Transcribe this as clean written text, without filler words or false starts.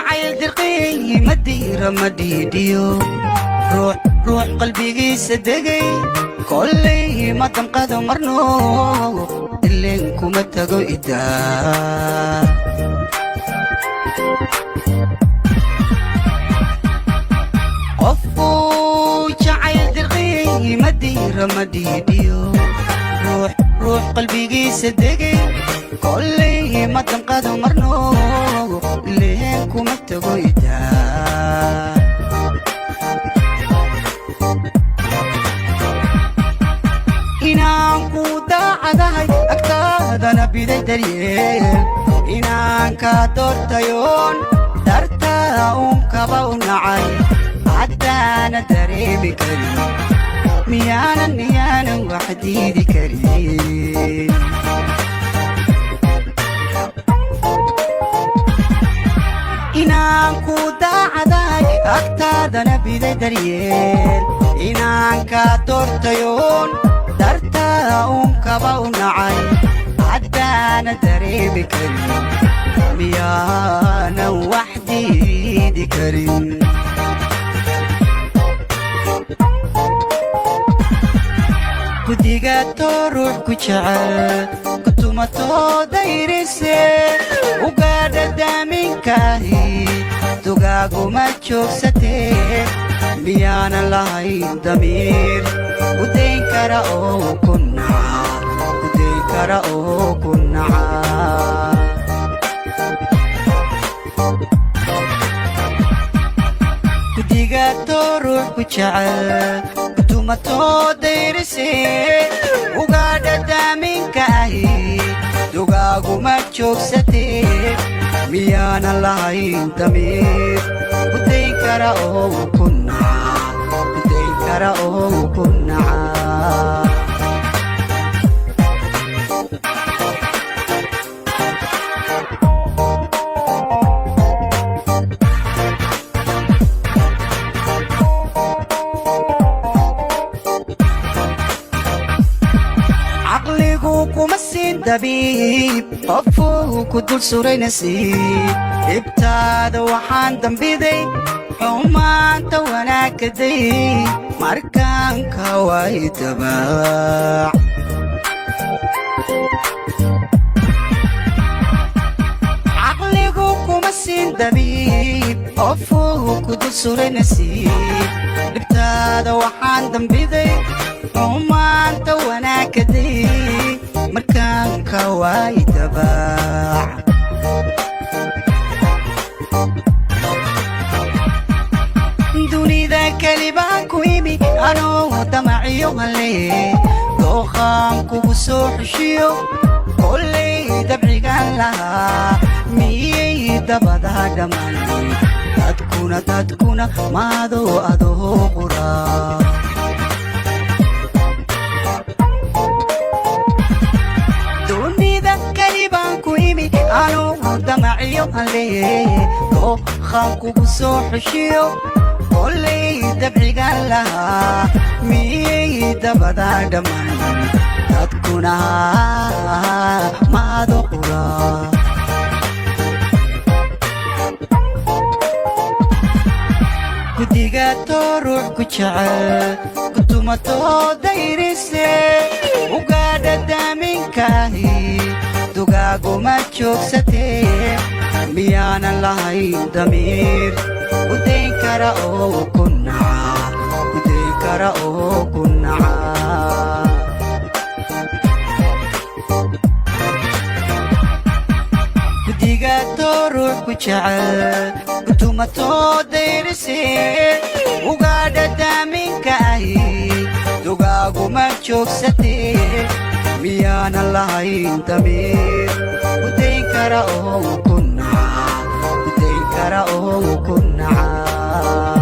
Jacayl dirqiy ma diira, ma dhiidhiyo. Ruux ruux qalbigiisa degay kollay ma damqado marno, ileen kuma tago idaa. Qofkuu jacayl dirqiy ma diira, ma dhiidhiyo. Ruux ruux qalbigiisa degay kollay ma damqado marno, ileen kuma tago idaa. Inaan ku daacadahay, agtaadana biday daryeel, inaan kaa doortayoon dartaa uun kaba u nacay, haddaana dareemi karin, miyaanan wax diidi karin? Inaan ku daacadahay, agtaadana biday daryeel, inaan kaa doortayoon dartaa uun kaba u nacay, haddaana dareemi karin, miyaanan wax diidi karin? Gudigaatoo ruux ku jecel kutumatoo dayrise ugaadha daaminkaahi dugaaguma joogsatee, miyaanan lahayn damiir udayn kara oo ku naca, udayn kara oo ku naca? Gudigaatoo ruux ku jecel kutumatoo dayrise ugaadha daaminka ahi dugaaguma joogsatee, miyaanan lahayn damiir udayn kara oo ku naca, udayn kara oo ku naca? Caqligu kuma siin dabiib qofuu ku dul suray nasiib. Dhibtaada waxaan dambiday xumaanta wanaagkaday markaan ka way dabaac. Caqligu kuma siin dabiib qofuu ku dul suray nasiib. Dhibtaada waxaan dambiday xumaanta wanaagkaday markaan ka way dabaac. Dunida kelibaan ku imi anoo damaciyo halle, dooqaan kugu soo xushiyo kollay dabcigaan lahaa, miyay dabada dhammaan dadkuna maadoo adoo qura? Dunida kelibaan ku imi anoo damaciyo halle, dooqaan kugu soo xushiyo kollay dabcigaan lahaa, miyay dabada dhammaan dadkuna maado qura? Gudigaatoo ruux ku jecel kutumatoo dayrise ugaadha daaminkaahi dugaaguma joogsatee, miyaanan lahayn damiir udayn kara oo ku naca, udayn kara oo ku naca? Gudigaatoo ruux ku jecel kutumatoo dayrise ugaadha daaminka ahi dugaaguma joogsatee, miyaanan lahayn damiir udayn kara oo ku naca, udayn kara oo ku naca?